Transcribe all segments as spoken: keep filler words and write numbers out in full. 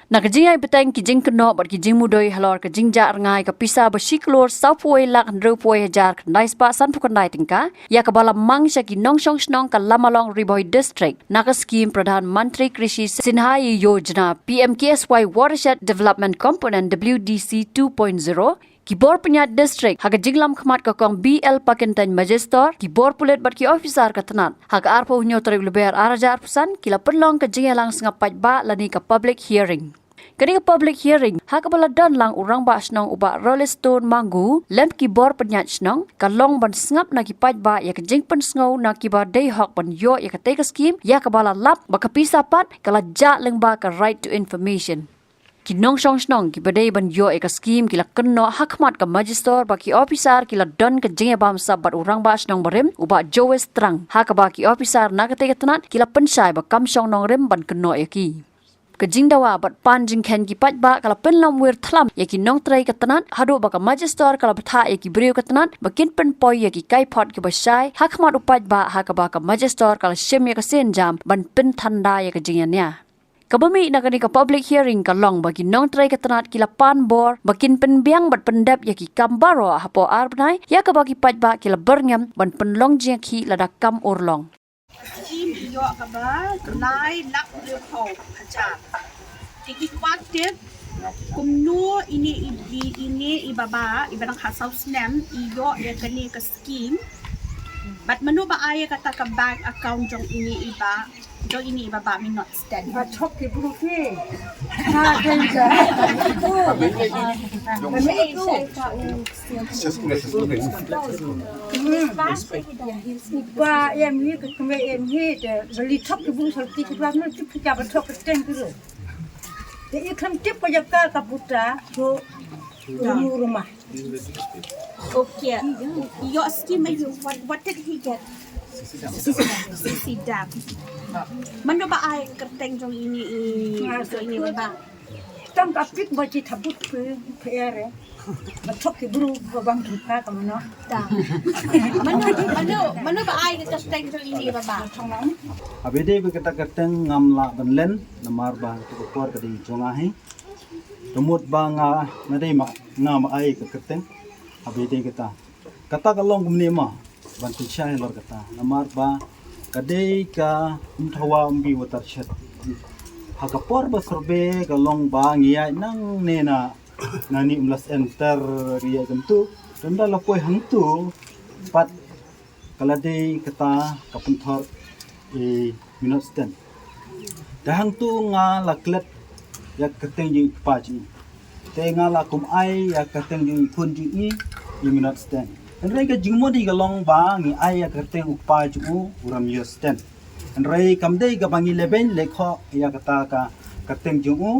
Na ka jingïaibteng ki jingkynnoh bad ki jingmudui halor ka jingjah rngai ka pisa ba shi klur sawphew wei lak hynriewphew wei hajar khyndai spah sanphew khyndai tyngka, ïa kaba la mang sha ki nongshong shnong ka Lamalong Ri Bhoi District na ka skhim Pradhan Mantri Krishi Sidhai Yojana, P M K S Y Watershed Development Component, W D C two point zero, ki bor pynïaid district ha ka jinglam khmat ka Kong B L Pakyntein, Magister, ki bor pulit bad ki ophisar ka tnat. Ha ka arphew hynñiew tarik Lber ar hajar arphew san ki la pynlong ka jingïalang sngap paidbah lane ka public hearing. Kane ka public hearing ha kaba la don lang u Rangbah Shnong u Bah Rolleston Mangu lem ki bor pynïaid shnong, ka long ban sngap na ki paidbah ïa ka jingpynsngew na kiba dei hok ban ïoh ïa katei ka skhim, ïa kaba la lap ba ka pisa pat ka la jah lyngba ka Right to Information. Ki nongshong shnong kiba dei ban ïoh ïa ka skhim ki la kynnoh ha khmat ka Magister bad ki ophisar ki la don ka jingïabamsap bad u Rangbah Shnong barim u Bah Joes Trang, ha kaba ki ophisar na katei ka tnat ki la pynshai ba kam shong nongrim ban kynnoh ïa ki. Ka jingdawa bad pan jingkheiñ ki paidbah ka la pynlamwir thlam ïa ki nongtrei ka tnat, haduh ba ka Magister ka la bthah ïa ki briew ka tnat ba kin pynpoi ïa ki kaiphod kiba shai ha khmat u paidbah, ha kaba ka Magister ka la shim ïa ka sienjam ban pynthanda ïa ka jingïania. Kaba mih na kane ka public hearing ka long ba ki nongtrei ka tnat ki la pan bor ba kin pynbiang bad pyndep ïa ki kam baroh hapoh ar bnai, ïa kaba ki paidbah ki la byrngem ban pynlong jingïakhih lada kam urlong. Skhim ïoh kaba lai lak hynriewphew hajar. Te ki kwah tip kumno ine i, i, ine i baba iba dang ha saw snem i ïoh ïa kane ka skhim. Bad mano ba ai ïa kata ka bank account jong ine i ba, jong ine i baba Minot Sten? Ba thok ki bru ki. Ha, kan ja. Ba em hi ka kme em hi de, ba li thok ki bru sal ti ki ba no ti ki ba thok ki teng ki ru. De i khlem tip ko ïa ka ka puta to rumu rumah. Okay. Your scheme, you, what, what did he get? C C dam. Mano ba ai kyrteng jong ine i, jong ine i baba? Tang ka pik ba ji thabut ke, ke ere. Ba thok ki bru ba bang ki ka ka mano. Da. Mano, mano, mano ba ai kyrteng jong ine i baba? Thong nang. Haba dei ba kata kyrteng ngam lah ban len, namar ba tu ka por ka dei jong nga hi. Te mut ba nga, nga dei ma, nga ma ai ka kyrteng. Haba dei kata. Kata ka long kumne ma, ban pynshai halor kata. Namar ba ka dei ka Umthawa Umbi Watershed. Ha ka por ba survey ka long ba ngi ïaid nangne na, na ni Umlas Enter ri ïaid kumtu. Tunda la poi hangtu pat ka la dei kata ka pynthor i Minot Sten. Te hangtu nga la klet ïa ka kyrteng jong i kpa jong i. Te nga la kum ai ïa ka kyrteng jong i khun jong i, i Minot Sten. Hynrei ka jingmut i ka long ba ngi ai ïa ka kyrteng u kpa jong u, u Ramïo Sten. Hynrei kam dei kaba ngi lehbeiñ lehkhoh ïa kata ka kyrteng jong u,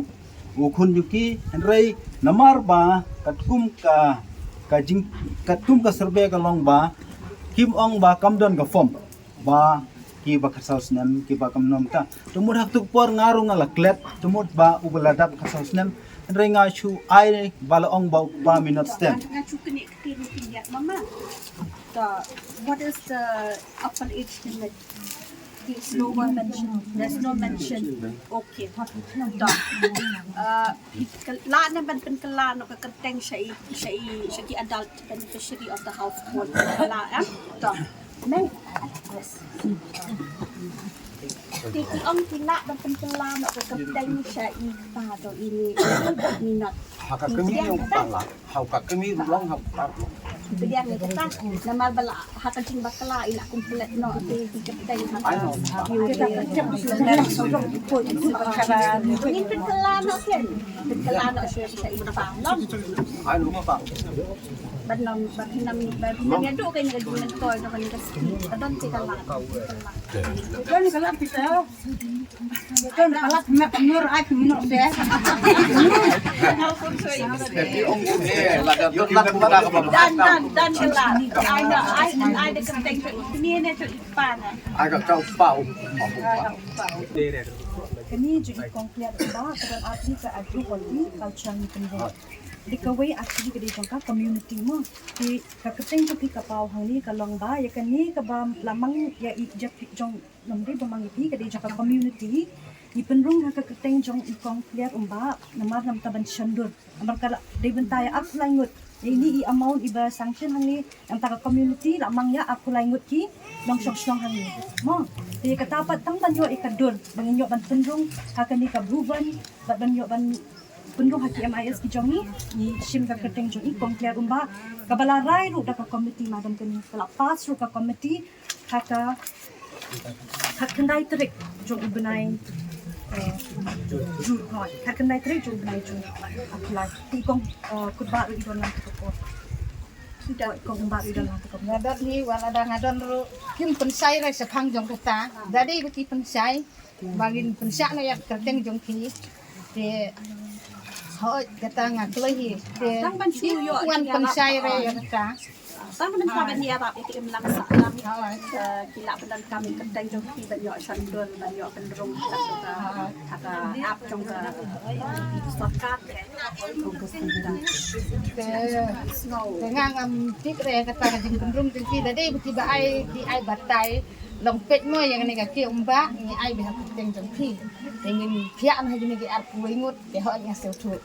u khun jong ki, hynrei namar ba katkum ka, ka jing, katkum ka survey ka long ba kim ong ba kam don ka form ba kiba khatsaw snem kiba kam nym ta. Te mut ha tu ka por nga ruh nga la klet, te mut ba uba la dap khatsaw snem, hynrei nga shu ai ba la ong ba u kpa Minot Sten. Nga shu kane ka kiri ki ïa mama. The, what is the upper age limit? There's no mention. There's no mention. Okay. Done. Uh, la ne ban pynkylla noh ka kyrteng sha i, sha i, sha ki adult beneficiary of the household. La, eh? Done. Mei. Yes. Ki, ki ong ki lah ban pynkylla noh ka kyrteng sha i kpa jong ine i Minot. Ha ka kmie u kpa lah. Ha ka kmie ruh long, ha u kpa ruh long. Pdiang ïa kata, namar ba la ha ka jingbakla i la complete noh ki, ki kyrteng ha. Ai noh. Ngin pynkylla noh ken. Pynkylla noh sha, sha i kpa long. Ai noh kpa. Ban long, ban nam, ban nam ïa duk ka jingmyntoi noh ka jingkyrteng. Ka don te ka la. Don ka la pisa. Don ka la pisa ka mur ai pisa noh se. Dan, dan, dan ka la. Ai na, ai, ai da kyrteng ka. Kmie ne ka i kpa ne. Ai ka ka u kpa u. Kane jong i kong Kliar ba ka don ar tylli ka agriculture, culture ni kyndoh. Dei kawei ar tylli ka dei jong ka community mo. Te ka kyrteng jong phi ka paw hangne ka long ba ïa kane kaba la mang ïa i jait jong nongri ba mang ïa phi ka dei jong ka community. Ngi pynrung ha ka kyrteng jong i Kong Clear Umbah, namar namta ban shandur. Namar ka la dei bynta ïa arphew lai ngut. Ïa ini i amount iba sanction hangne, namta ka community la mang ïa arphew lai ngut ki nongshong shnong hangne. Mo, te kata pat tang ban ïoh ïa ka dur, ban ïoh ban pynrung ha kane ka bru ban, bad ban ïoh ban pynrung ha ki M I S ki jong ngi, ngi shim ka kyrteng jong i Kong Clear Umbah, kaba la rai ruh da ka committee, madam, kane ka la pass ruh ka committee, ha ka, ha khyndai tarik jong u bnai, eh, Jun, hooid, ha khyndai tarik jong u bnai Jun, ha July. Te i Kong, eh, Kutbah ruh i don lang ka por. I Kong Umbah ruh i don lang ka por. Nga don hi, wat la da nga don ruh, kim pynshai re shaphang jong kata. Da dei ba ki pynshai, ba ngin pynshai na ïa ka kyrteng jong ki. Te, hooid, kata nga kloi hi. Te, tang ban shu ïoh wan pynshai re ïa kata. Tang ban shu ban ïarap ïa ki imlang sahlang. Hooid. Eh, ki lah ban donkam ïa ka kyrteng jong ki ban ïoh shandur, ban ïoh pynrung ïa ka, ïa ka app jong ka sorkar. Te, te nga ngam tip re kata ka jingpynrung jong ki, da dei ba ki ba ai, ki ai batai. Long peit mo ïa kane ka Clear Umbah, ngi ai beit ha ka kyrteng jong phi. Te ngin phiah na ha kine ki arphew ngut, te hooid nga sngewthuh.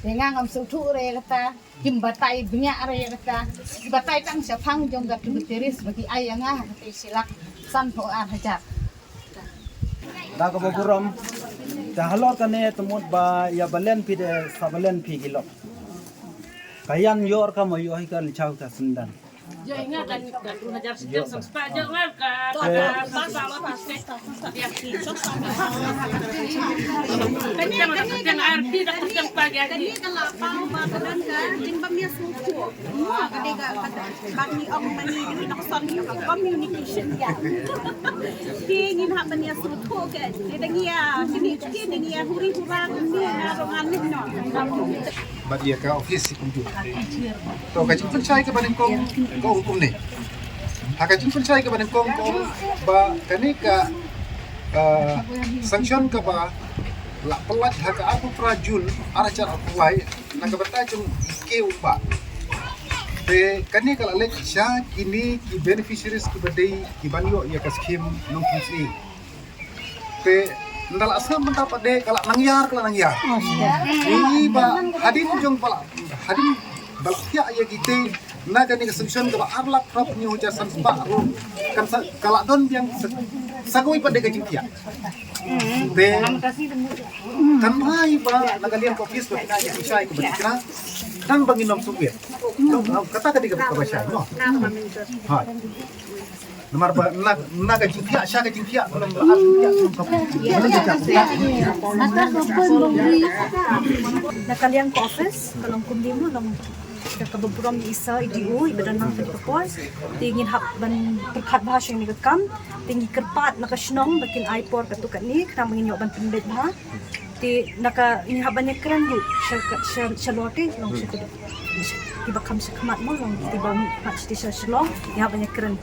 Te nga ngam sngewthuh re kata, kim batai bniah re ïa kata. Ki batai tang shaphang jong ka tributaries ba ki ai ïa nga ha kata shi lak sanphew ar hajar. Da kaba burom, te halor kane te mut ba ïa balen phi de sa balen phi hi lok. Ka ïan ïor ka ma ïoh hi kan chaw ka syndan. Communication ïa. Ki ngin hap ban ïa sngewthuh ke, ki dang ïa, ki ni, ki dang ïa huri hura, ki ni na rongan ni no. Bad ïa ka office kumjuh. To ka jingpynshai kaba nyngkong ka ong kumne. Ha ka jingpynshai kaba nyngkong ka ong ba kane ka, eh, sanction kaba la pynlait ha ka arphew phra Jun ar hajar arphew lai na ka bynta jong i Clear Umbah. Te kane ka la leit sha kine ki beneficiaries kiba dei kiban ïoh ïa ka skim nongpynshitom. Te nda la sngap mynta pat de ka la nang ïar, ka la nang ïar. Ïa ba hadien jong ba la, hadien ba la thiah ïa kite na kane ka sanction kaba ar lak phra phew hynñiew hajar san spah ruh kan sa, ka la don biang sa, sa kawei pat de ka jingthiah. Te kan bha ïa ba na ka liang ka office ba phi na ïa pynshai kaba dei kra tang ba ngin ym sngewthuh. Kata ka dei kaba shai, no? Ha. Namar ba na, na ka jingthiah sha ka jingthiah ka long ba ar jingthiah ka long ka. Na ka liang ka office ka long kumne mo, long da kaba burom i Sir i D O iba don lang pynpapor. Te ngin hap ban pyrkhat bha sha kane ka kam. Te ngi kyrpad na ka shnong ba kin ai por katto katne khnang ba ngin ïoh ban pynbeit bha. Te na ka ngi hap ban ïakren ruh sha ka, sha, sha lor te long sha ka, kiba kham sha khmat mo, long kiba khmat sha, sha Shillong, ngi hap ban ïakren.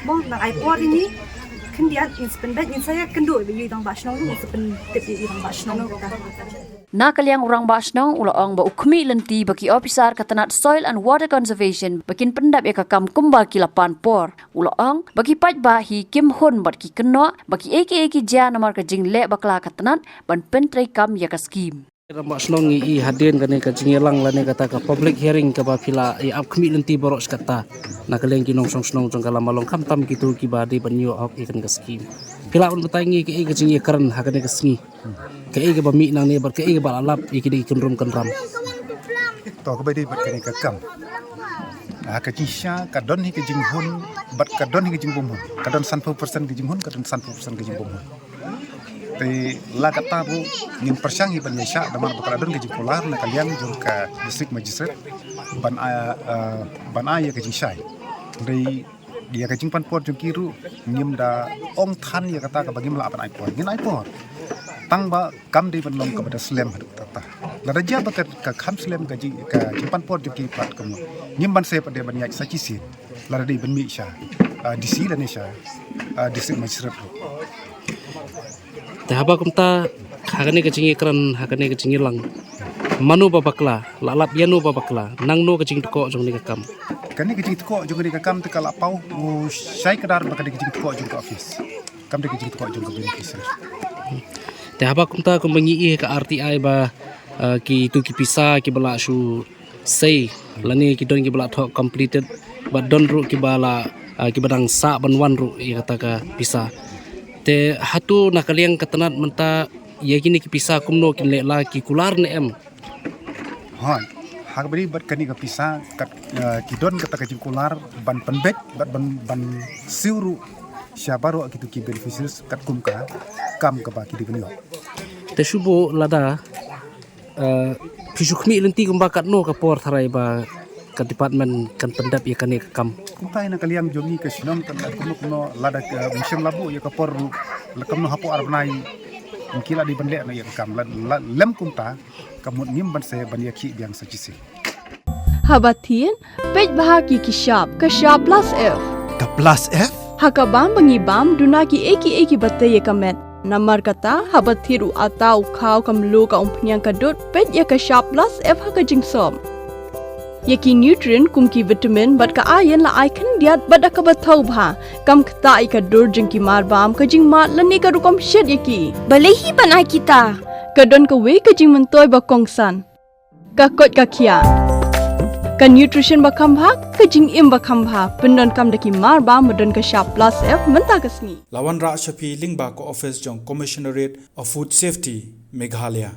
Mo nang ai por ïa ngi khyndiat, ngin sa pynbeit, ngin sa ïakynduh ïa i rangbah shnong ruh, ngin sa pyntip ïa i rangbah shnong. Na ka liang u rangbah shnong u la ong ba u khmih lynti ba ki ophisar ka tnat Soil and Water Conservation ba kin pyndep ïa ka kam kumba ki la pan por. U la ong ba ki paidbah hi kim hun bad ki kynnoh ba kiei kiei ki jia namar ka jingleh bakla ka tnat ban pyntreikam ïa ka skim. Rangbah shnong, ngi i hadien kane ka jingïalang lane kata ka public hearing kaba phi la ïa ap khmih lynti baroh shi katta na ka liang ki nongshong shnong jong ka Lambah Long, khamtam kito kiba dei ban ïoh hok ïa kane ka skim. Phi lah ban batai ngi kaei ka jingïakren ha kane ka sngi? Kaei kaba mih nangne bad kaei kaba la lap ïa kine ki kynrum kynram? To kaba dei bad kane ka kam, ha ka jingshisha ka don hi ka jinghun bad ka don hi ka jingbymhun. Ka don sanphew percent ka jinghun, ka don sanphew percent ka jingbymhun. Te la katta ruh ngin pyrshang hi ban ïaishah namar ba ka la don ka jingkular na ka liang jong ka district magistrate ban ai, eh, ban ai ïa ka jingshai. Dei ïa ka jingpan por jong ki ruh ngim da ong than ïa kata kaba ngim lah ban ai por. Ngin ai por. Tang ba kam dei ban long kaba da slem haduh katta. Lada jia ba ka, ka kham slem ka jing, ka jingpan por jong ki pat, ka mut ngim ban sep de ban ïaid sa shisien. Lada dei ban mih sha, ah, D C lane sha, ah, district magistrate ruh. Te haba kumta, ha kane ka jingïakren, ha kane ka jingïalang, mano ba bakla, la lap ïano ba bakla, nangno ka jingtkoh jong kane ka kam? Kane ka jingtkoh jong kane ka kam te ka la paw u shai kdar ba kane ka jingtkoh jong ka office, kam dei ka jingtkoh jong ka beneficiary. Te haba kumta kumba ngi ïohi ka R T I ba, ah, kitu ki pisa kiba la shu sei lane ki don kiba la thoh completed, bad don ruh kiba la, ah, kiba dang sah ban wan ruh ïa kata ka pisa. Te hato na ka liang ka tnat mynta ïa kine ki pisa kumno kin leh la, ki kular ne em? Hooid, ha kaba ïadei bad kane ka pisa, kat, eh, ki don kata ka jingkular ban pynbeit bad ban, ban siew ruh sha baroh kitu ki beneficiaries katkum ka kam kaba ki dei ban ïoh. Te shu buh lada, eh, phi shu khmih lynti kumba katno ka por tharai ba ka department kan pyndep ïa kane ka kam? Kumta na ka liang jong ngi ka shnong kan kumno kumno lada ka mynsiem la buh ïa ka por ruh, la kumno hapoh ar bnai ngi la dei ban leh noh ïa ka kam, la, la, lem kumta ka mut ngim banse ban ïakhih biang sa shisien. Haba thied, peit bha ïa ki shap, ka shap plus F. Ka plus F? Ha ka bam ba ngi bam, duna kiei kiei kiba tei ïa ka met. Namar kata, haba thied u atta, u khaw, ka mluh, ka umphniang, ka dud, peit ïa ka shap plus F ha ka jingsop. Ïa ki nutrient kum ki vitamin bad ka iron la ai khyndiat bad da kaba thaw bha. Kam ktah ïa ka dur jong ki mar bam, ka jingmad lane ka rukom shet ïa ki. Balei hi ban ai kita? Ka don kawei ka jingmyntoi ba kongsan. Ka koit ka khiah. Ka nutrition ba kham bha, ka jingim ba kham bha. Pyndonkam da ki mar bam ba don ka shap plus F mynta ka sngi. La wanrah sha phi lyngba ka office jong Commissionerate of Food Safety, Meghalaya.